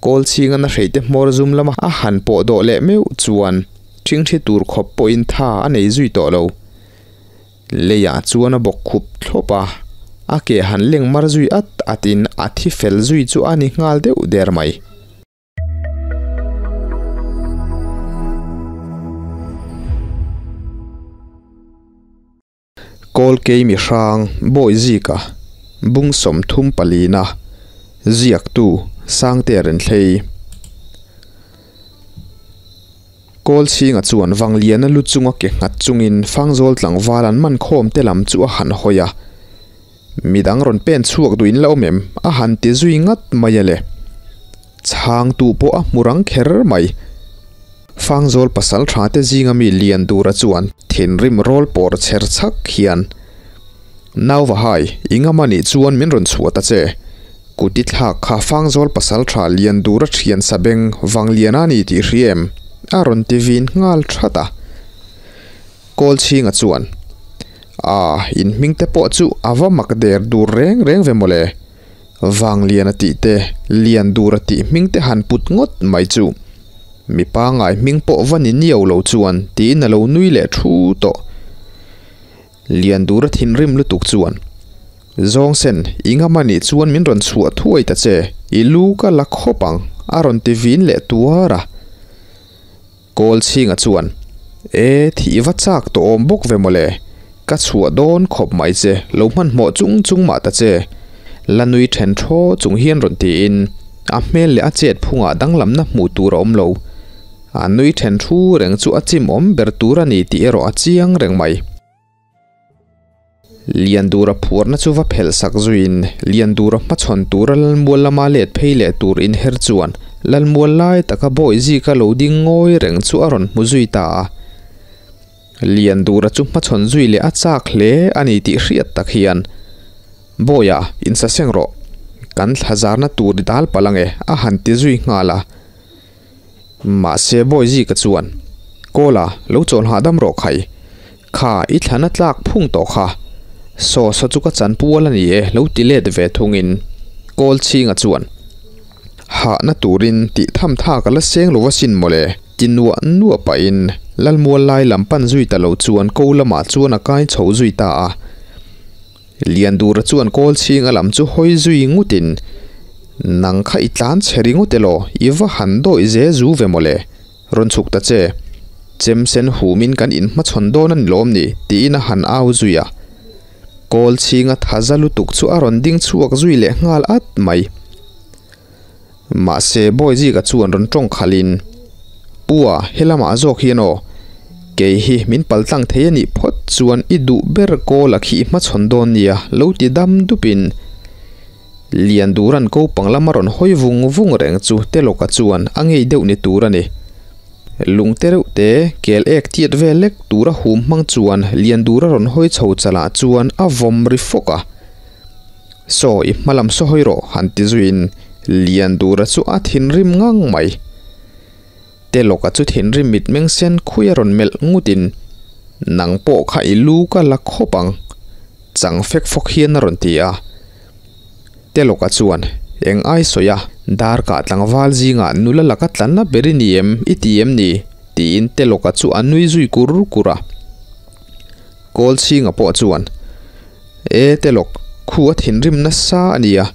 Kawlchhinga'n a hreite hmawr zum lama a han pawh dawh leh meuh chuan ṭhingṭhi tur khawp pawhin tha a nei zui tawh lo. Leiah chuan a bawk khup thlawp a, a ke han leng mar zui at atin a thi fel zui chu a ni nghal deuh der mai. Kawlkei mi hrang bawi zika bung 34na ziaktu Sangte Renthlei. Kawlchhinga chuan Vangliana lu chunga ke nghat chungin Fangzawl tlangval an man khawm te lam chu a han hawi a. Midang rawn pen chhuak duh in la awm em? a han ti zui ngat mai a le. Chhangtu pawh a hmu rang kher mai. Fangzawl pasal tha te zinga mi lian dura chuan thinrim rawl pawr chher chhak hian, Nau va hai, i ngam a nih chuan min rawn chhuah ta che. Kut i thlak kha Fangzawl pasal tha lian dura thian sa beng vang lian a ni tih hria em? a rawn ti vin nghal that a. Kawlchhinga chuan, A, in hming te pawh chu a va mak der dur reng reng ve mawle. Vangliana tih te, Liandura tih hming te han put ngawt mai chu. Mi pangngai hming pawh va ni niau lo chuan tiin a lo nui leh thu tawh. Liandura thinrim lutuk chuan, Zawngsen, i ngam a nih chuan min rawn chhuah thuai ta che, i lu ka la khawp ang, a rawn ti vin leh tuar a. Kawlchhinga chuan, E, thih va chak tawh awm bawk ve mawle. Ka chhuah dawn khawp mai che, lo hmanhmawh chung chung mah ta che. La nui then thaw chung hian rawn tiin, a hmel leh a chet phungah danglamna hmuh tur a awm lo. A nui then thu reng chu a chim awm ber tur a ni tih erawh a chiang reng mai. Liandura phuarna chu va phelh sak zuiin Liandura hmachhawn tura Lalmual lama let phei leh tur inher chuan Lalmual lai taka bawi zika lo ding ngawi reng chu a rawn hmu zui ta a. Liandura chu hmachhawn zui leh a chak hle a ni tih hriat tak hian, Bawia, insaseng rawh. Kan thlazarna tur i dal palh ange, a han ti zui nghal a. Mahse bawi zika chuan, Kawla, lo chawl hahdam rawh khai. Kha, i thlana tlak phung tawh kha. Saw saw chu ka chan pual a ni e, lo ti let ve thungin Kawlchhinga chuan, Hahna turin tih tham tha ka la seng lo asin mawle, ti nuah nuah pahin Lalmual lai lam pan zui ta lo chuan ko lamah chuan a kai chho zui ta a. Liandura chuan Kawlchhinga lam chu hawi zui ngutin, Nang kha i tlan chhe ringawt elaw, i va han dawih ze zu ve mawle, rawn chhuk ta che. Chem sen humin kan inhmachhawn dawn a ni lawm ni, tiin a han au zui a. Kawlchhinga thaza lutuk chu a rawn ding chhuak zui leh nghal at mai. Mahse, Bawizika chuan rawn tawng khalhin, Pua, helamah zawk hian aw, kei hi min paltlang thei a nih phawt chuan i duh ber kawl a khi i hmachhawn dawn nia, lo ti dam dupin Liandura'n ko pang lama rawn hawi vung vung reng chu Telawka chuan a ngei deuh ni tur a ni. Lungte reuh te, kel ek tiat vel lek tura hum hmang chuan Liandura rawn hawi chho chalah chuan a vawm ri fawk a. Saw, i hma lam saw hawi rawh, han ti zuiin Liandura chu a thinrim ngang mai. Telawka chu thinrim mitmeng sen khui a rawn melh ngutin, Nang pawh kha i lu ka la khawp ang, chang fek fawk hian a rawn ti a. Telawka chuan, Eng ai sawi a, darkah tlangval zingah nula laka tlanna ber i ni em, i ti em ni? tiin Telawka chu a nui zui kur kur a. Kawlchhinga pawh chuan, E Telawk, khu a thinrim nasa a nia,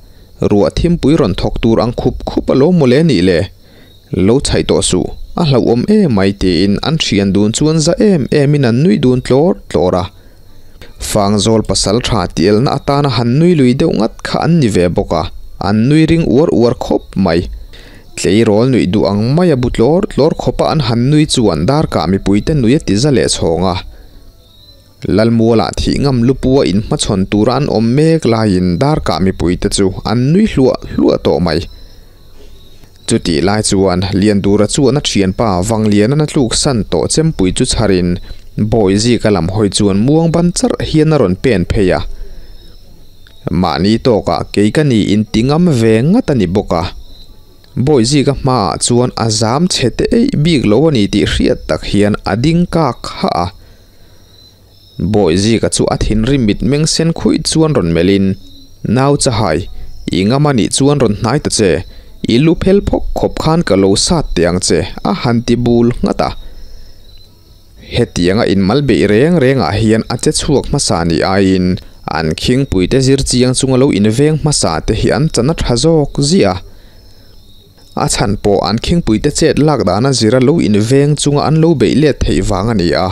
ruah thimpui rawn thawk tur ang khup khup a lo mawle nih le? Lo chhaih tawh suh, a hlauhawm em mai tiin an thian dun chuan za em emin an nui dun tlawr tlawr a. Fangzawl pasal tha tielna atana han nui lui deuh ngat kha an ni ve bawk a, an nui ring uar uar khawp mai. Tleirawl nuih duh ang maia bu tlawr tlawr khawpa an han nui chuan darkah mipuite nui a ti za leh chhawng a. Lalmualah thih ngam lupua inhmachhawn tura an awm mek laiin darkah mipuite chu an nui hluah hluah tawh mai. Chutih lai chuan Liandura chuan a thianpa Vangliana'n a tluk san tawh chempui chu chharin Bawizika lam hawi chuan muang ban charh hian a rawn pen phei a. Mahni tawkah kei ka ni inti ngam ve ngat a ni bawk a. Bawizika hmaah chuan a zam chhe te eih bik lo a ni tih hriat tak hian a ding kak hah a. Bawihzika chu a thinrim mit meng sen khuih chuan rawn melhin, Nau Chahai, i ngam a nih chuan rawn hnai ta che. I lu phel phawk khawp khan ka lo sat teh ang che, a han ti bul nghat a. Hetianga inmal beih reng rengah hian a che chhuak hmasa ni aiin an khingpuite zir chiang chunga lo inveng hmasa te hi an chan a tha zawk ziah a. A chhan pawh an khingpuite chet lak dana zira lo inveng chunga an lo beih let theih vang a ni a.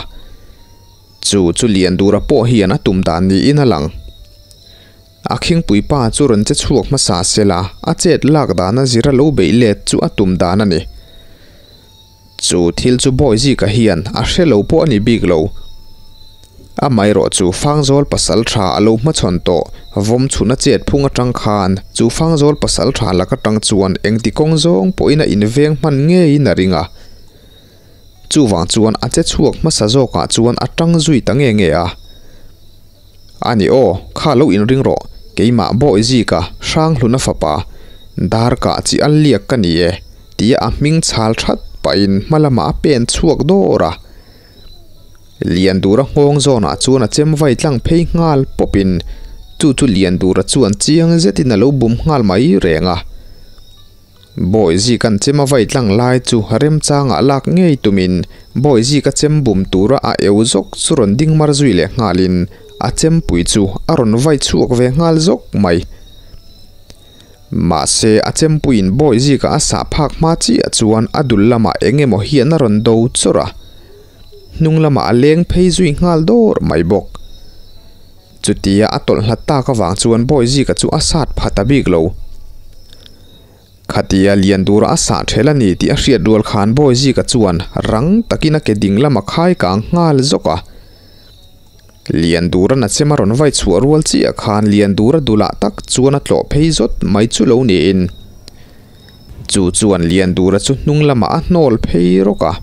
Chu chu Liandura pawh hian a tum dan niin a lang. A khingpui pa chu rawn che chhuak hmasa sela a chet lak dana zira lo beih let chu a tum dan a ni. Chu thil chu Bawizika hian a hre lo pawh a ni bik lo. Amaherawh chu Fangzawl pasal tha a lo hmachhawn tawh vawm chhun a chet phung atang khan chu Fangzawl pasal tha lak atang chuan engti kawng zawng pawhin a inveng hman ngeiin a ring a. Chuvang chuan a che chhuak hmasa zawkah chuan a tang zui ta nge nge a. A ni aw, kha lo inring rawh, keimah Bawizika Hranghluna fapa Darkah chi a liak ka ni e. Tia a hming chhal that pahin hma lamah a pen chhuak dawr a. Liandura nghawng zawnah chuan a chem vai tlang phei nghal pawpin chu chu Liandura chuan chiang zetin a lo bum nghal mai reng a. Bawizi kan chem a vai tlang lai chu remchangah lak ngei tumin Bawizi ka chem bum tura a eu zawk chu rawn ding mar zui leh nghalin a chempui chu a rawn vai chhuak ve nghal zawk mai. Mahse, a chempuiin bawi zika a sah phak hma chiah chuan a dul lamah eng emaw hian a rawn do chawrh a, hnung lamah a leng phei zui nghal dawr mai bawk. Chutia a tawlh hlat tak avang chuan bawi zika chu a sat pha ta bik lo. Khatia lian tura a sah ṭhel a ni tih a hriat rual khan bawi zika chuan rang takin a ke ding lam a khai kang nghal zawk a. Liandura nachem a rawn vai chhuah rual chiah khan Liandura dulah tak chuan a tlawh phei zawt mai chu lo niin chu chuan Liandura chu hnung lamah a hnawl phei rawk a.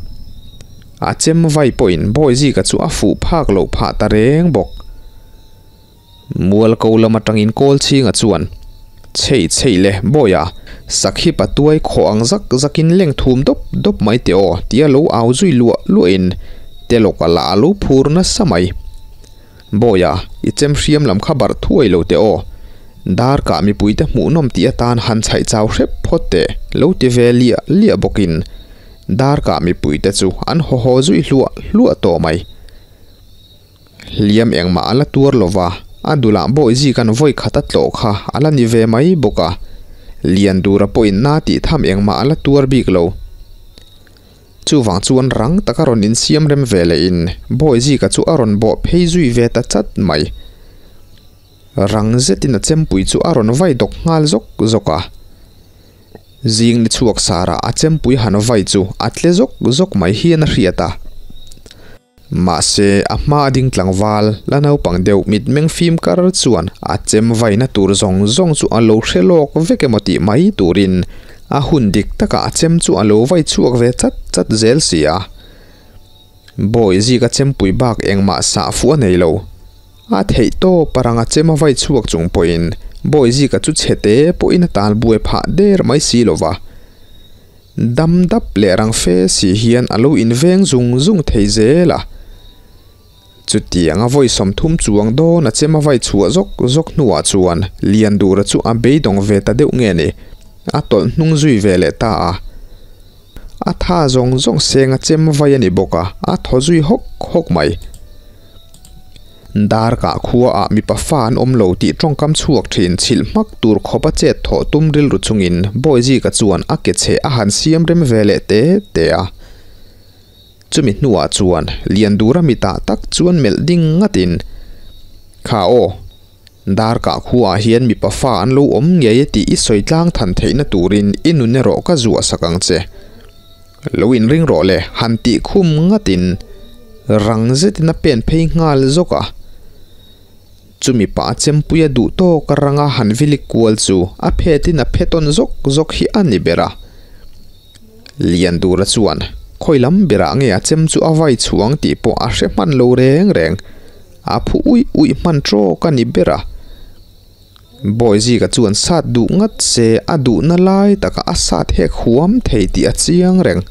A chem vai pawhin Bawizika chu a fuh phak loh phah ta reng bawk. Mual ko lam atangin kawl chhinga chuan Chhei chhei le Bawia, sakhi patuai khawh ang zak zakin leng thum dawp dawp mai teh aw tia lo au zui luah luahin Telawka lah a lo phur nasa mai. Bawia, i chem hriam lam kha barh thuai lo teh aw. Darkah mipuite hmuhnawm tih atan han chhaih chau hrep phawt teh lo ti ve liah liah bawkin darkah mipuite chu an haw haw zui hluah hluah tawh mai. Hliam engmah a la tuar lo va, a dulah bawi zika'n vawi khat a tlawh kha a la ni ve mai bawk a. Liandura pawhin na tih tham engmah a la tuar bik lo. Chuvang chuan rang taka rawn insiam rem ve lehin bawi zika chu a rawn bawh phei zui ve ta chat mai. Rang zetin a chempui chu a rawn vai dawk nghal zawk zawk a. Zing ni chhuak sarah a chempui han vai chu a tle zawk zawk mai hian a hriat a. Mahse, a hma a ding tlangval, la naupang deuh mitmeng fim kar chuan a chem vaina tur zawng zawng chu a lo hre lawk vek emaw tih mai turin a hun dik takah a chem chu a lo vai chhuak ve chat chat zel si a. Bawi zika chempui bak engmah sah fuh a nei lo. A theih tawp a rang a chem a vai chhuak chung pawhin Bawi zika chu chhete pawhin a tal buai phah der mai si lo va. Dam dap leh rang fe si hian a lo inveng zung zung thei zel a. Chutianga vawi 30 chuang dawn a chem a vai chhuah zawk zawk hnuah chuan Liandura chu a beidawng ve ta deuh nge ni, a tawlh hnung zui ve leh ta a. A tha zawng zawng seng a chem vai a ni bawk a, a thaw zui hawk hawk mai. Darkah khua ah mipa fa an awm lo tih tawngkam chhuak thin chhilh hmak tur khawp a chet thawh tum rilru chungin Bawizika chuan a ke chhe a han siam rem ve leh te te a. Chumi hnuah chuan Liandura mitah tak chuan melh ding ngatin, Kha aw, Darkah khua ah hian mipa fa an lo awm ngei e tih i sawi tlang than theihna turin i nun erawh ka zuah sak ang che. Lo inring rawh le, han tih khum ngatin rang zetin a pen phei nghal zawk a. Chumi pah a chempui a duh tawk a ranga han vilik kual chu a phetin a phe tawn zawk zawk hi a ni ber a. Liandura chuan khawi lam berah nge a chem chu a vai chhuang tih pawh a hre hman lo reng reng, a phu uih uih hman tawk a ni ber a. Bawizika chuan sat duh ngat se a duhna lai taka a sat hek huam thei tih a chiang reng.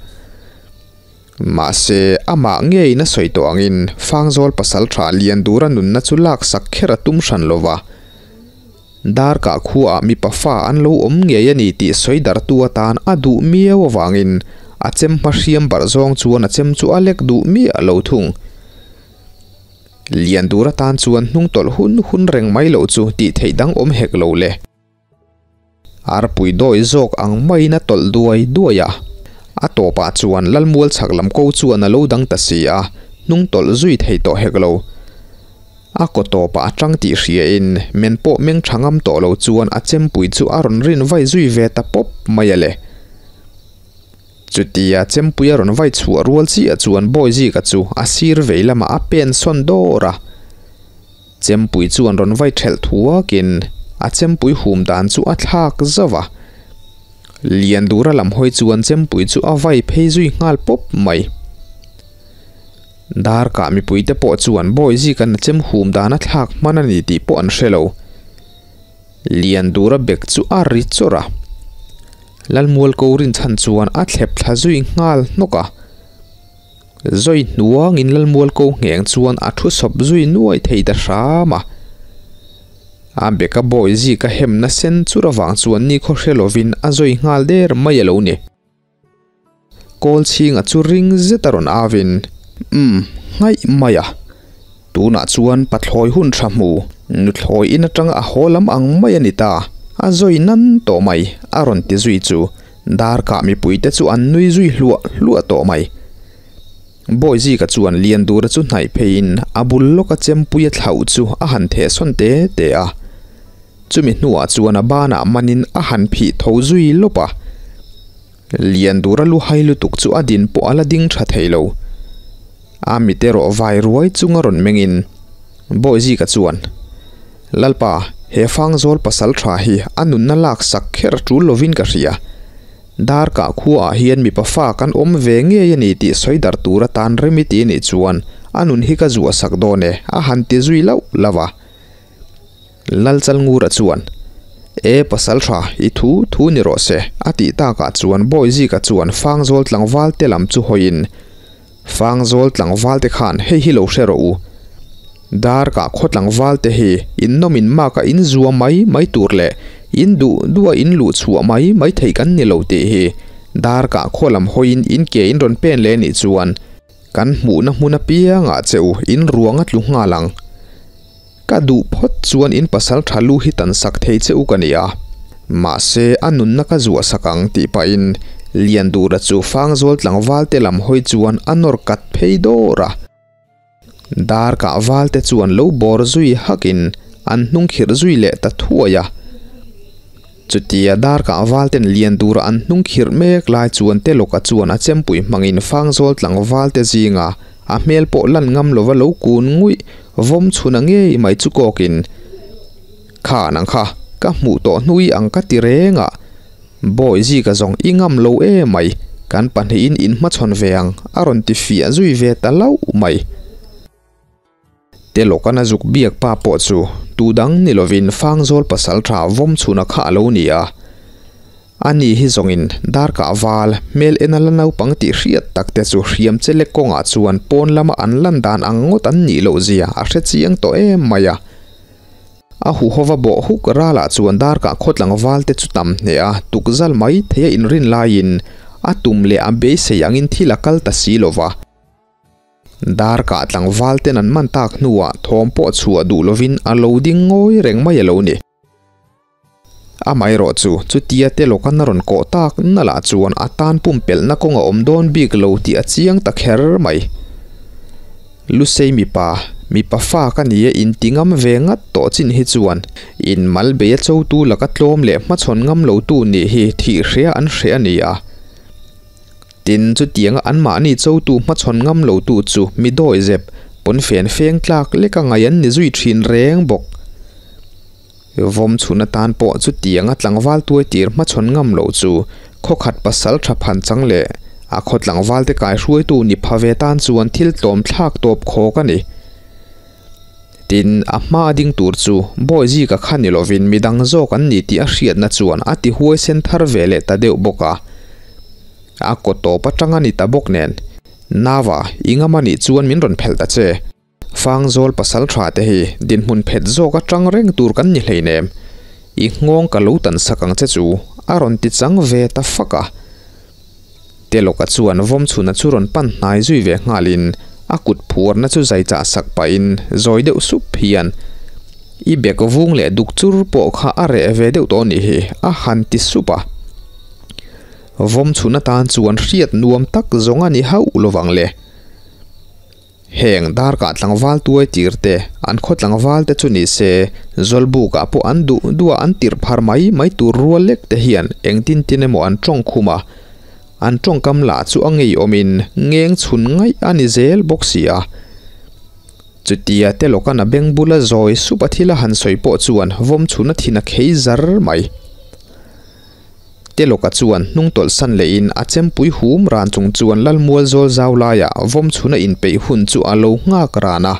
Mahse, amah ngeiin a sawi tawh angin Fangzawl pasal tha Liandura nunna chu laksak kher a tum hran lo va. Darkah khuaah mipa fa an lo awm ngei a ni tih sawi darhtu atan a duh miau avangin a chem hma hriam barh zawng chuan a chem chu a lek duh miah lo thung. Lian dur atan chuan hnung tawlh hun hun reng mai loh chu tih theih dang awm hek lo le. Arpui dawi zawk ang maiin a tawlh duai duai a, a tawpah chuan Lalmual chhak lam ko chuan a lo dang ta si a, hnung tawlh zui thei tawh hek lo. A kaw tawpah a tang tih hriain men pawh meng tha ngam tawh lo chuan a chempui chu a rawn rin vai zui ve ta pawp mai a le. Chutia chempui a rawn vai chhuah rual chiah chuan Bawizika chu a sir vei lamah a pen sawn dawr a. Chempui chuan rawn vai thelh thuakin a chempui hum dan chu a thlak zauh a. Liandura lam hawi chuan chempui chu a vai phei zui nghal pawp mai. Darkah mipuite pawh chuan Bawizikan a chem hum dan a thlak hman a ni tih pawh an hre lo. Liandura bek chu a ri chawrh a. Lalmual ko rinchhan chuan a thlep thla zui nghal hnawk a. Zawi hnuangin Lalmual ko ngheng chuan a thu sawp zui nuai thei ta hram a. A beka bawi zik a hemna sen chur avang chuan nikhaw hre lovin a zawi nghal der mai a lo ni. Kawl chhinga chu ring zet a rawn avin, Umm, nghaih mai a. Tunah chuan pathlawi hun tha hmu, nuthlawi in atanga a haw lam ang mai a ni ta, a zawi nan tawh mai, a rawn ti zui chu Darkah mipuite chu an nui zui hluah hluah tawh mai. Bawizika chuan Liandura chu hnaih pheiin a bul lawka chempui a thlauh chu a han theh sawn te te a. Chumi hnuah chuan a banah manin a han phih tho zui lawp a. Liandura lu hai lutuk chu a din pawh a la ding tha thei lo. A mit erawh vai ruai chunga rawn mengin Bawizika chuan, Lalpa, he Fangzawl pasal tha hi a nunna lak sak kher tul lovin ka hria. Darkah khuaah hian mipa fa kan awm ve ngei a ni tih sawi dar tur atan remi ti nih chuan a nun hi ka zuah sak dawn e, a han ti zui lauh lauh a. Lalchalngura chuan, E pasal tha, i thu thu ni rawh se, a tih takah chuan Bawizika chuan Fangzawl tlangval te lam chu hawiin, Fangzawl tlangval te khan hei hi lo hre rawh u. Darkah khaw tlangval te hi in nawm in maka in zua mai mai tur leh in duh duh a in luh chhuah mai mai theih kan ni lo tih hi darkah khaw lam hawiin in ke in rawn pen leh nih chuan kan hmuhna hmun apiangah che u in ruang a tlu nghal ang. Ka duh phawt chuan in pasal tha lu hi tan sak thei che u ka ni a, mahse a nunna ka zuah sak ang tih pahin Liandura chu Fangzawl tlangval te lam hawi chuan a nawr kat phei dawr a. Darkah val te chuan lo bawr zui hakin an hnung khirh zui leh ta thuai a. Chutia darkah val ten Liandura an hnung khirh mek lai chuan Telawka chuan a chempui hmangin Fangzawl tlangval te zinga A hmel pawh lan ngam lova lo kun nguih vawm chhun a ngei mai chu kawkin, Kha nang kha, ka hmuh tawh hnui ang ka ti reng a, Bawi zika zawng i ngam lo e mai, kan pahnihin in hmachhawn ve ang a rawn ti fiah zui ve ta lauh mai. Telawkan a zuk biak pa pawh chu tu dang ni lovin Fangzawl pasaltha vawm chhuna kha a lo ni a. Ani hi zawngin darkah val, hmel en a la naupang tih hriat tak te chu hriam che lek kawngah chuan pawn lama an lan dan ang ngawt an nih loh zia a hre chiang tawh em mai a. A huhova bawh huk ralah chuan darkah khawtlang val te chu tam hneh a, tukzal mai thei a inrin laiin a tum leh a beisei angin thil a kal ta si lova. Darkah tlangval ten an man tak hnuah thawm pawh chhuah duh lovin a lo ding ngawi reng mai a lo ni. Amaherawh chu chutia te lawkan a rawn kawh tak na lah chuan a tan pumpelhna kawng a awm dawn bik lo tih a chiang ta kher mai. Lusei mipa, mipa fa ka ni e inti ngam ve ngat tawh chin hi chuan in mal bei a chotu laka tlawm leh hmachhawn ngam lotu nih hi thih hria an hreh a ni a. Tin, chutianga anmahni chotu hmachhawn ngam lotu chu mi dawi zep, pawnfen feng tlak leka ngai an ni zui thin reng bawk. Vawm chhun atan pawh chutianga tlangval tuai tir hmachhawn ngam loh chu khawkhat pasal tha phan chang leh a khaw tlangvalte kaihruaitu ni pha ve tan chuan thil tlawm thlak tawp khawk a ni. Tin, a hma ding tur chu Bawizika kha ni lovin midang zawk an ni tih a hriatna chuan a ti huaisen thar ve leh ta deuh bawk a. A kaw tawp atang a ni ta bawk nen, Nava, i ngam a nih chuan min rawn phelh ta che. Fangzawl pasal tha te hi dinhmun phet zawk atang reng tur kan ni hleinem. I nghawng ka lo tan sak ang che chu, a rawn ti chang ve ta fak a. Telawka chuan Vawmchhuna chu rawn pan hnai zui ve nghalin a kut phuarna chu zai chah sak pahin zawi deuh sup hian, I bek vung leh duk chur pawh kha a reh ve deuh tawh anih hi, a han ti sup a. Vawmchhuna tan chuan hriat nuam tak zawng a ni hauh lovang le. Heng darkah tlangval tuai tir te, an khaw tlangval te chu ni se, Zawlbuk ah pawh an duh duh a an tirh phar mai mai tur rual lek te hian engtin tin emaw an tawng khum a, an tawngkam lah chu a ngeiawmin ngeng chhun ngaih a ni zel bawk si a. Chutia te lawkan a beng bula zawi sup a thil a han sawi pawh chuan vawm chhun a thin a khei zar mai. Telawka chuan hnungtawlh san lehin a chempui hum ran chung chuan Lalmual zawl zau laiah Vawmchhuna inpeih hun chu a lo nghak ran a.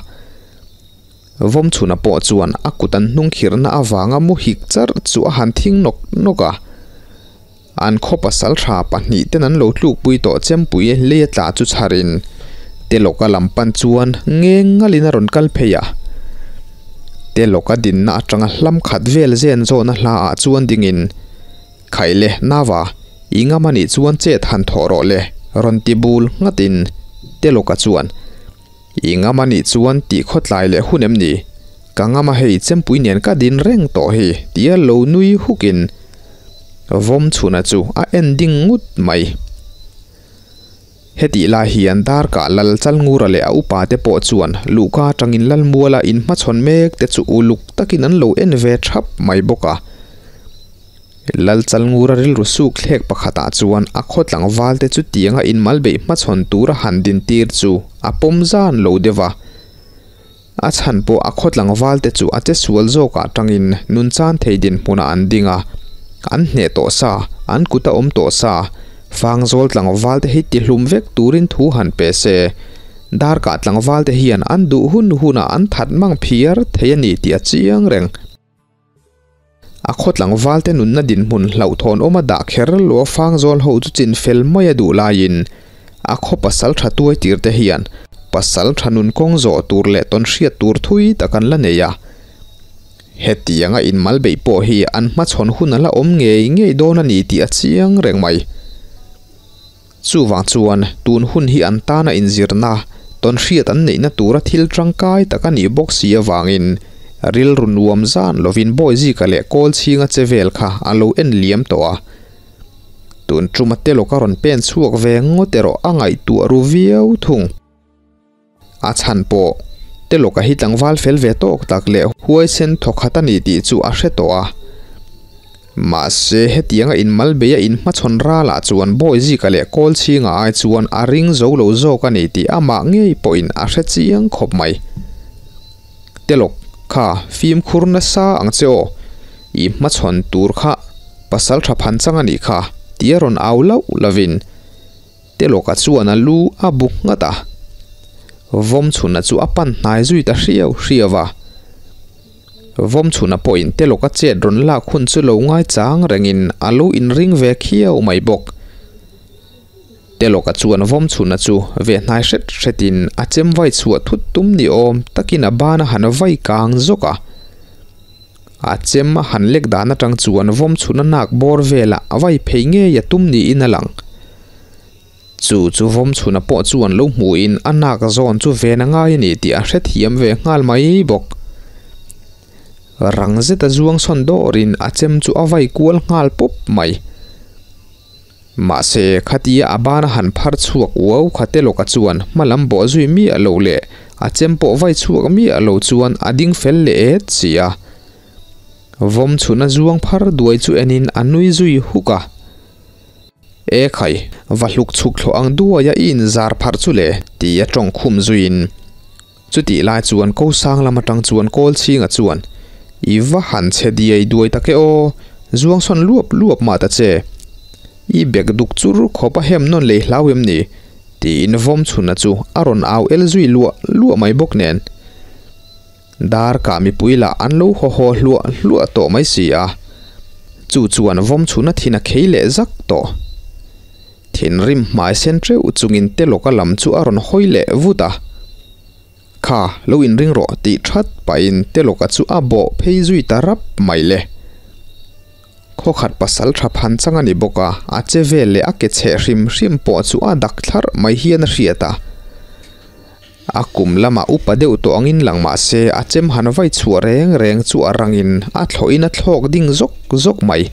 Vawmchhuna pawh chuan a kut an hnungkhirhna avanga mu hik charh chu a han thing nawk nawk a. An khaw pasal tha pahnihten an lo tlukpui tawh chempui lei a tla chu chharin Telawka lam pan chuan ngeng ngalin a rawn kal phei a. Telawka dinna atanga hlam khat vel zen zawhna hla ah chuan dingin, Khaih le, Nava, i ngam anih chuan chet han thawh rawh le, rawn ti bul nghatin Telawka chuan, I ngam anih chuan tih khawtlai leh hun em ni? Ka ngam a hei chempui nen ka din reng tawh hi, tia lo nui hukin Vawmchhuna chu a en ding ngut mai. Hetih lai hian Darkah Lal Chalngura leh a upa te pawh chuan luhka atangin Lalmuala inhmachhawn mek te chu uluk takin an lo en ve thap mai bawk a. Lal Chalngura rilru suk thlek pakhatah chuan a khaw tlangval te chu tianga inmalbeih hmachhawn tura han dintir chu a pawm zan lo deuh a. A chhan pawh a khaw tlangval te chu a che sual zawkah tangin nun chan thei dinhmunah an ding a, an hneh tawh sa, an kut a awm tawh sa, Fangzawl tlangval te hi tihlum vek turin thu han pe se, Darkah tlangval te hian an duh hun hunah an that mang phiar thei a ni tih a chiang reng. A khaw tlangvalte nunna dinhmun hlauhthawn awm a dah kher lo a Fangzawl ho chu chin fel mai a duh laiin a khaw pasal tha tuai tir te hian pasal tha nun kawng zawh tur leh tawn hriat tur thui tak an la nei a. Hetianga inmal beih pawh hi an hmachhawn hun a la awm ngei ngei dawn a ni tih a chiang reng mai. Chuvang chuan tun hun hi an tana inzirna, tawnhriat an neihna tura thil tangkai tak a nih bawk si avangin rilru nuam zan lovin Bawizika leh Kawlchhinga che vel kha a lo en liam tawh a. Tun tuma telawk a rawn pen chhuak ve ngawt erawh a ngaihtuah ru viau thung. A chhan pawh, Telawka hi tlangval fel ve tawk tak leh huaisen thawkhat a ni tih chu a hre tawh a. Mahse, hetianga inmal beia inhmachhawn ralah chuan Bawizika leh Kawlchhinga ai chuan a ring zo lo zawk a ni tih amah ngei pawhin a hre chiang khawp mai. Telawk, kha fimkhur nasa ang che aw, i hmachhawn tur kha pasal tha phan chang a nih kha, tia rawn au lauh lovin, Telawka chuan a lu a bu nghat a, Vawmchhuna chu a pan hnai zui ta hriau hriau a. Vawmchhuna pawhin Telawka chet rawn lak hun chu lo ngaichang rengin a lo inring ve khiau mai bawk. Telawka chuan Vawmchhuna chu ve hnai hret hretin a chem vai chhuah thut tum ni awm takin a ban a han vai kang zawk a. A chem a han lek dan atang chuan Vawmchhuna nak bawr velah a vai phei ngei a tum niin a lang. Chu chu Vawmchhuna pawh chuan lo hmuhin a nak zawn chu ven a ngai a ni tih a hrethiam ve nghal mai bawk. Rang zeta zuang sawn dawrin a chem chu a vai kual nghal pawp mai. Mahse, khatia a bana han phar chhuak uau kha Telawka chuan hma lam bawh zui miah lo leh a chem pawh vai chhuak miah lo chuan a ding fel leh et si a. Vawm chhuna zuang phar duai chu enin a nui zui huk a. E khai, va hluk chhuk thlawh ang duaia i inzar pharh chu le, tia tawng khum zuiin. Chutih lai chuan ko sang lam atang chuan kawl chhinga chuan, I va han chhe diai duai tak e aw, zuang sawn luap luap mah ta che. I bek duk chur khawp a hem nawn lei hlau em ni? tiin vawm chhuna chu a rawn au el zui luah luah mai bawk nen. Dar kah mipui lah an lo haw haw hluah hluah tawh mai si a. Chu chuan vawm chhuna thin a khei leh zak tawh. Thinrim hmai sen teuh chungin Telawka lam chu a rawn hawi leh vut a. Kha, lo inring rawh tih that pahin Telawka chu a bawh phei zui ta rap mai le. Khaw khat pasal tha phan chang a ni bawk a, a che vel leh a ke chheh hrim hrim pawh chu a dak thlarh mai hian a hriat a. A kum lamah upa deuh tawh angin lang mah se a chem han vai chhuah reng reng chu a rangin a thlawhin a thlawk ding zawk zawk mai.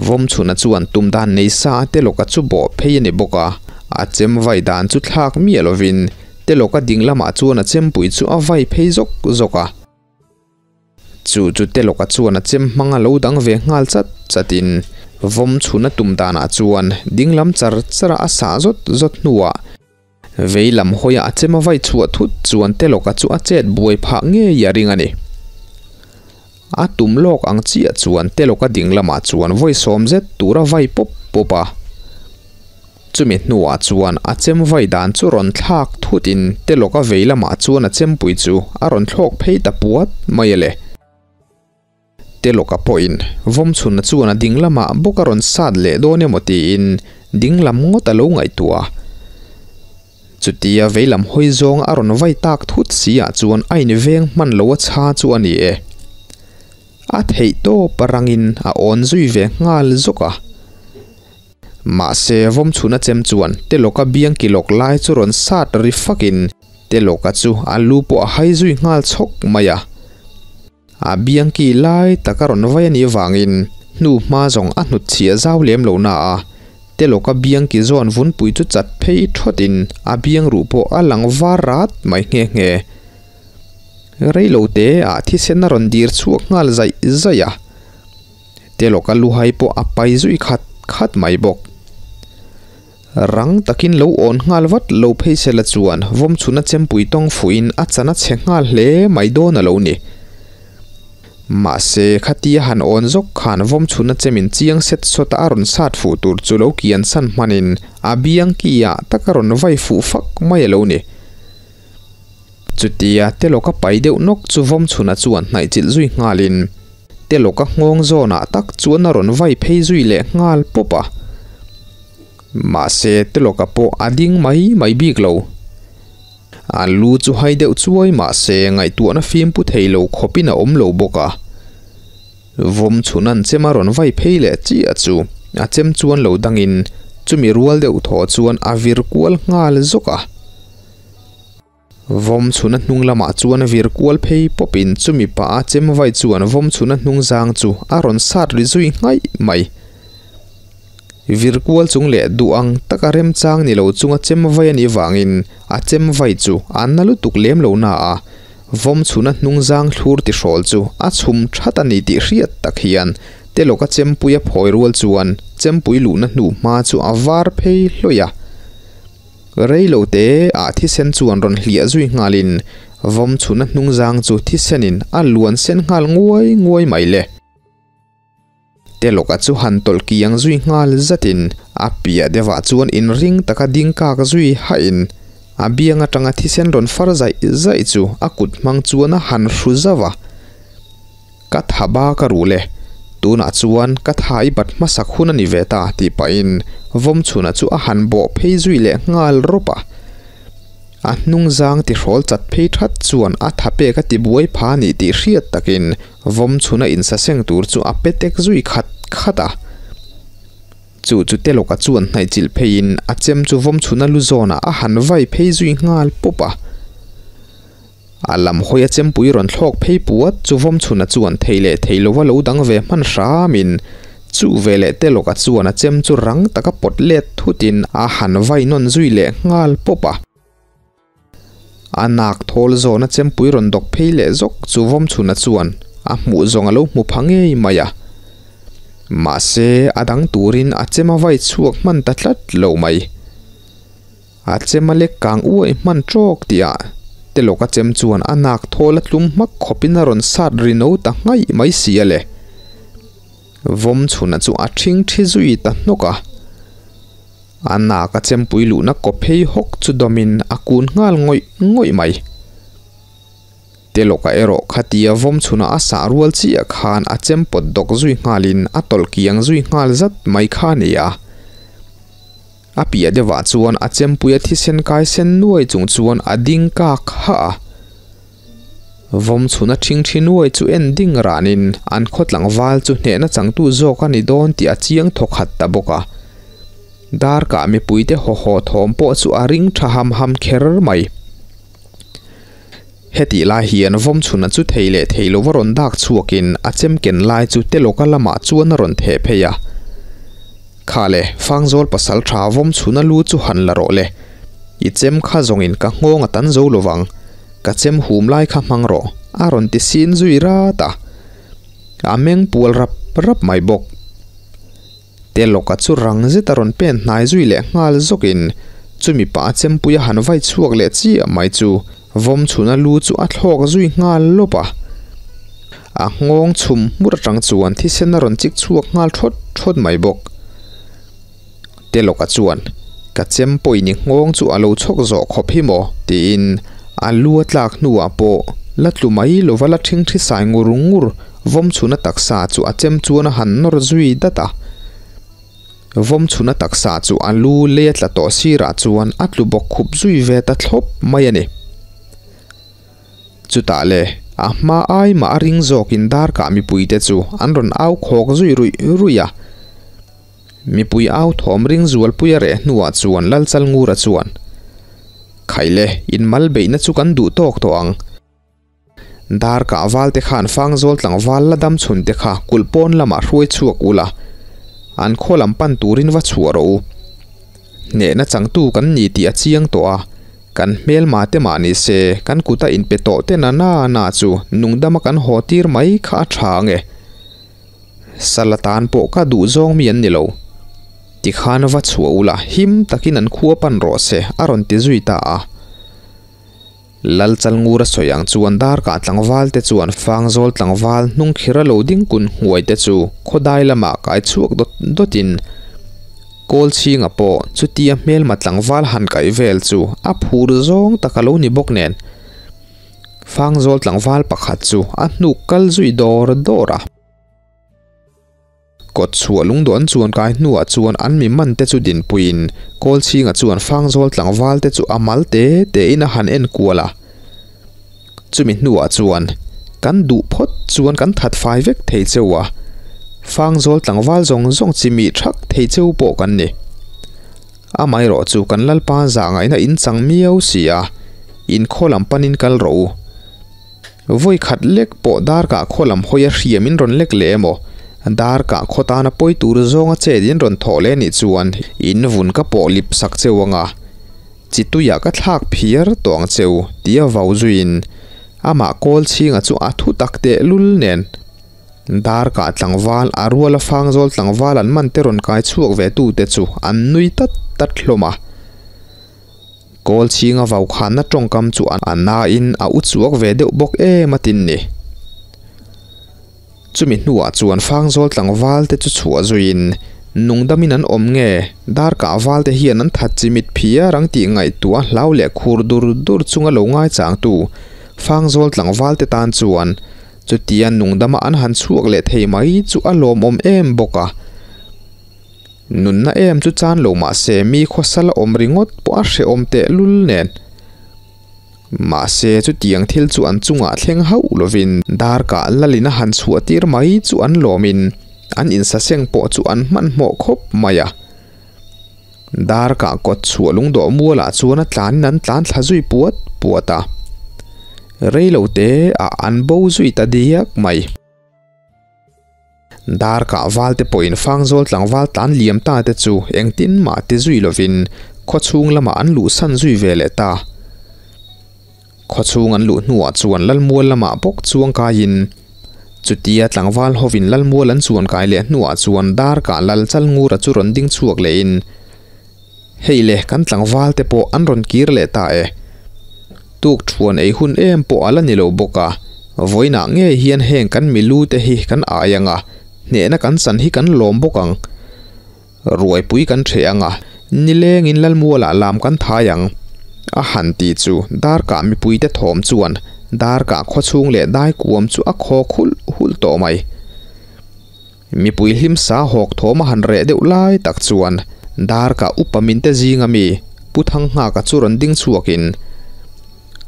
Vawmchhuna chuan tum dan nei sa a telawka chu bawh phei a ni bawk a, a chem vai dan chu thlak miah lovin telawka ding lamah chuan a chempui chu a vai phei zawk zawk a. Chu chu Telawka chuan a chem hmang a lo dang ve nghal chat chatin vawm chhun a tum danah chuan ding lam char char a a sah zawt zawt hnuah vei lam hawiah a chem a vai chhuah thut chuan Telawka chu a chet buai phah ngei a ring a ni. A tum lawk ang chiah chuan Telawka ding lamah chuan vawi sawm zet tur a vai pawp pawp a. Chumi hnuah chuan a chem vai dan chu rawn thlak thutin Telawka vei lamah chuan a chempui chu a rawn thlawk phei ta puat mai a le. Telawka pawhin Vawmchhuna chuan a ding lamah bawk a rawn sat leh dawn emaw tiin ding lam ngawt a lo ngaihtuah a. Chutia vei lam hawi zawng a rawn vai tak thut si ah chuan a inveng hman lo a chha chu a ni e. A theih tawp a rangin a awn zui ve nghal zawk a. Mahse, Vawmchhuna chem chuan Telawka biang kilawk lai chu rawn sat ri fakin Telawka chu a lu pawh a hai zui nghal chhawk mai a. A biang ki lai tak a rawn vai a nih vangin hnu hma zawng a hnut chhiah zau lem lo na a, Telawka biang ki zawn vunpui chu chat phei thawtin a biang ruh pawh a lang var rat mai nghe nghe. Reilote ah thisen a rawn dir chhuak nghal zaih zaih a. Telawka luhai pawh a pai zui khat khat mai bawk. Rang takin lo awn nghal vat lo phei sela chuan Vawmchhuna chempui tawng fuhin a chan a chhe nghal hle mai dawn a lo ni. Mahse, khatia han awn zawk khan Vawmchhuna chemin chiang set sawta a rawn sat fuh tur chu lo kian san hmanin a biang kiah tak a rawn vai fuh fak mai a lo ni. Chutia Telawka pai deuh nawk chu Vawmchhuna chuan hnaih chilh zui nghalin Telawka nghawng zawnah tak chuan a rawn vai phei zui leh nghal pawp a. Mahse Telawka pawh a ding mai mai bik lo. A lu chu hai deuh chuai mahse ngaihtuahna fim pu thei lo khawpin a awm lo bawk a. Vawmchhuna'n chem a rawn vai phei leh chiah chu a chem chuan lo dangin chumi rual deuh thaw chuan a vir kual nghal zawk a. Vawmchhuna hnung lamah chuan vir kual phei pawpin chumi pah a chem vai chuan Vawmchhuna hnung zang chu a rawn sat ri zui nghaih mai. Vir kual chung leh duh ang taka remchang ni lo chunga chem vai a nih vangin a chem vai chu a na lutuk lem lo na a, Vawmchhuna hnung zang thlur tihrawl chu a chhum that a ni tih hriat tak hian Telawka chempui a phawi rual chuan chempui luhna hnu hma chu a var phei hlawih a. Rei lo te ah thisen chuan rawn hliah zui nghalin Vawmchhuna hnung zang chu thisenin a luan sen nghal nguai nguai mai le. Telawka chu han tawlh kiang zui nghal zatin a piah deuhah chuan inring taka ding kak zui hahin a biang atanga thisen rawn far zaih zaih chu a kut hmang chuan a han hru zauh a. Ka tha ba ka ruh le, tunah chuan ka tha i bat hmasak hun a ni ve ta tih pahin Vawmchhuna chu a han bawh phei zui leh nghal rawp a. A hnung zang tihrawl chat phei that chuan a tha pek a ti buai pha a nih tih hriat takin Vawmchhuna insaseng tur chu a pe tek zui khat khat a. Chu chu Telawka chuan hnaihchilh pheiin a chem chu Vawmchhuna lu zawnah a han vai phei zui nghal pawp a. A lam hawi a chempui rawn thlawk phei puat chu Vawmchhuna chuan thei leh thei lova lo dang ve hman hramin chu ve leh Telawka chuan a chem chu rang taka pawt let thutin a han vai nawn zui leh nghal pawp a. A nak thawl zawn a chempui rawn dawk phei leh zawk chu Vawmchhuna chuan a hmuh zawng a lo hmu pha ngei mai a. Mahse a dang turin a chem a vai chhuak hman ta tlat lo mai. A chem a lek kang uai hman tawk tih ah Telawk a chem chuan a nak thawl a tlum hmak khawpin a rawn sat ri no ta nghaih mai si a le. Vawm chhuna chu a thing thi zui ta hnawk a. A nak a chempui luhna kaw phei hawk chu dawmin a kun nghal ngawih ngawih mai. Telawka erawh khatia vawm chhuna a sah rual chiah khan a chem pawt dawk zui nghalin a tawlh kiang zui nghal zat mai kha a ni a. A piah deuhah chuan a chempuia thisen kai sen nuai chung chuan a ding kak hah a. Vawmchhuna ṭhingṭhi nuai chu en ding ranin an khaw tlangval chu hnehna changtu zawk a ni dawn tih a chiang thawkhat ta bawk a. Darkah mipuite hawhaw thawm pawh chu a ring tha ham ham kher mai. Hetih lai hian Vawmchhuna chu thei leh thei lova rawn dak chhuakin a chem ken lai chu Telawka lamah chuan a rawn theh phei a. Kha le, Fangzawl pasal tha Vawmchhuna lu chu han la rawh le. I chem kha zawngin ka nghawng a tan zo lovang, ka chem hum lai kha hmang rawh, a rawn ti sin zui rat a. A meng pual rap rap mai bawk. Telawka chu rang zet a rawn pen hnai zui leh nghal zawkin chumi pah a chempui a han vai chhuak leh chiah mai chu Vawmchhuna lu chu a thlawk zui nghal lawp a. A nghawng chhum hmur atang chuan thisen a rawn chik chhuak nghal thawt thawt mai bawk. Telawka chuan, Ka chem pawhin i nghawng chu a lo chhawk zawh khawp hi maw? tiin a lu a tlak hnuah pawh la tlu mai lova la ṭhingṭhi sai ngur ngur Vawmchhuna taksa chu a chem chuan a han nawr zui dat a. Vawmchhuna taksa chu a lu lei a tla tawh sirah chuan a tlu bawk khup zui ve ta thlawp mai a ni. Chutah le, a hma ai mah a ring zawkin darkah mipuite chu an rawn au khawk zui ruih ruih a. Mipui au thawm ring zualpui a reh hnuah chuan Lalchalngura chuan, Khaile, inmal beihna chu kan duh tawk tawh ang. Darkah valte khan Fangzawl tlangval la dam chhun te kha kulh pawn lamah hruai chhuak ula, an khaw lam pan turin va chhuah rawh u. Hnehna changtu kan ni tih a chiang tawh a, kan hmelma te mah ni se kan kuta inpe tawh te na na na chu nungdama kan haw tir mai kha a tha ang e. Sala tan pawh ka duh zawng mi an ni lo. Tikhan va chhuah ula him takin an khua pan rawh se a rawn ti zui ta a. Lal Chalngura sawi ang chuan darkah tlangval te chuan Fangzawl tlangval hnung khira lo ding kun hnuai te chu khawdai lamah kai chhuak dawt dawt in kawl chhinga pawh chutia hmelma tlangval han kaih vel chu a phur zawng tak a lo ni bawk nen Fangzawl tlangval pakhat chu a hnuk kal zui dawr dawr a. Kawt chhuah lungdawh an chuan kai hnuah chuan an mi man te chu dinpuiin Kawlchhinga chuan Fangzawl tlangval te chu a mal te te in a han en kual a. Chumi hnuah chuan kan duh phawt chuan kan that fai vek thei cheu a, Fangzawl tlangval zawng zawng chi mi thak thei cheu pawh kan ni. Amaherawh chu kan Lalpa zahngaihna in chang miau si a, in khaw lam panin kal rawh u. Vawi khat lek pawh darkah khaw lam hawi a hriam in rawn lek leh emaw, darkah khaw tana pawi tur zawnga chet in rawn thawh leh nih chuan in vun ka pawh lip sak cheu anga, chi tuiah ka thlak phiar tawh ang cheu tia vau zuiin amah kawl chhinga chu a thu tak teh lul nen darkah tlangval a ruala fangzawl tlangval an man te rawn kai chhuak ve tute chu an nui tat tat hlawm a. Kawl chhinga vaukhanna tawngkam chu a nain a u chuak ve deuh bawk em a tin ni. Chumi hnuah chuan Fangzawl tlangval te chu chhuah zuiin nungdamin an awm nge darkah val te hian an that chimit phiar ang tih ngaihtuah hlau leh khur dur dur chunga lo ngaichangtu Fangzawl tlangval te tan chuan chutia nungdama an han chhuak leh thei mai chu a lawmawm em bawk a. Nunna em chu chan lo mahse mi khawsal a awm ringawt pawh a hrehawm tehlul nen. Mahse chutiang thil chu an chungah thleng hauh lovin darkah lalin a han chhuah tir mai chu an lawmin an insaseng pawh chu an hmanhmawh khawp mai a. Darkah kawt chhuah lungdawh mualah chuan a tlanin an tlan thla zui puat puat a. Reilote ah an bo zui ta diak mai. Darkah valte pawhin Fangzawl tlangval tlan liam ta te chu engtin mah ti zui lovin khawchhung lamah an luhsan zui ve leh ta. Khawchhung an luh hnuah chuan Lalmual lamah bawk chuang kaiin chutia tlangval hovin Lalmual an chuan kai leh hnuah chuan Darkah Lal Chalngura chu rawn ding chhuak lehin Hei le kan tlangval te pawh an rawn kir leh ta e. Tuk thuan ei hun em pawh a la ni lo bawk a, vawiinah ngei hian heng kan milu te hi kan ai ang a, hnehna kan chan hi kan lawm bawk ang. Ruaipui kan ṭheh ang a, nilengin Lalmualah lam kan thai ang. A han ti chu darkah mipuite thawm chuan darkah khawchhung leh daikuam chu a khawk hulh hulh tawh mai. Mipui hlim sa hawk thawm a han reh deuh lai tak chuan darkah upa minte zinga mi Pu Thangnghaka chu rawn ding chhuakin,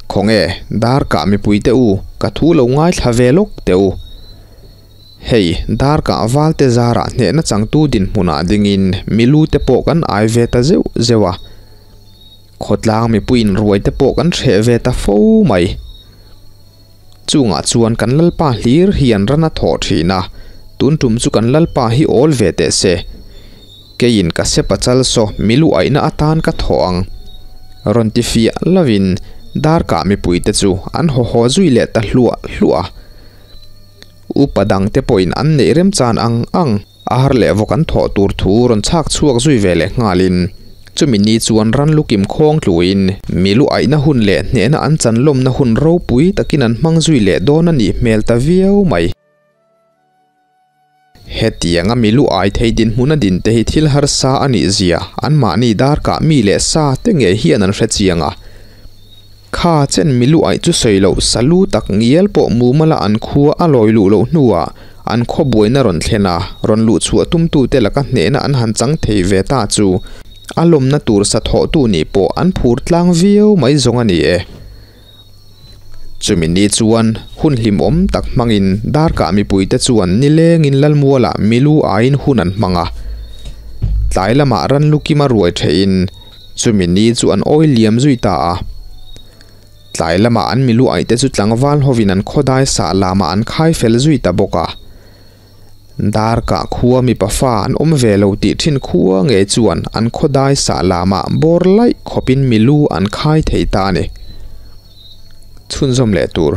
Khawnge, darkah mipuite u! ka thu lo ngaithla ve lawk teh u. Hei, darkah valte zarah hnehna changtu dinhmunah dingin milu te pawh kan ai ve ta zeuh zeuh a. Khawtlang mipuiin ruai te pawh kan hreh ve ta fo mai. Chungah chuan kan Lalpa hlir hian ran a thawh thin a, tun tum chu kan Lalpa hi awl ve teh se. Keiin ka sepa chal saw milu aihna atan ka thawh ang. Rawn ti fiah lovin darkah mipuite chu an haw haw zui leh ta hluah hluah a. Upa dangte pawhin an neih remchan ang ang. A har leh vawk an thawh tur thu rawn chhak chhuak zui ve leh nghalin chumi ni chuan ran lukim khawng tluin milu aihna hun leh hnehna an chan lawmna hun ropui takin an hmang zui leh dawn a nih hmel ta viau mai. Hetianga milu ai thei dinhmun a din te hi thil harsa a nih zia anmahni darkah mi leh sa te ngei hian an hre chiang a. Kha chen milu aih chu sawi loh salu tak ngial pawh mumala an khua a lawi luh loh hnuah an khaw buaina rawn thlen a, rawn luh chhuah tumtute laka hnehna an han chang thei ve ta chu a lawmna tur sa thawhtu nih pawh an phur tlang viau mai zawng a ni e. Chumi ni chuan hun hlimawm tak hmangin darkah mipuite chuan nilengin Lalmualah milu aiin hun an hmang a, tlai lamah ranlukima ruai thehin Chumi ni chu an awi liam zui ta a. Tlai lamah an milu aihte chu tlangval hovin an khawdai sah lamah an khai fel zui ta bawk a. Darkah khua mipa fa an awm ve lo tih thin khua ngei chuan an khawdai sah lamah bawr laih khawpin milu an khai thei ta a ni. Chhunzawm leh tur.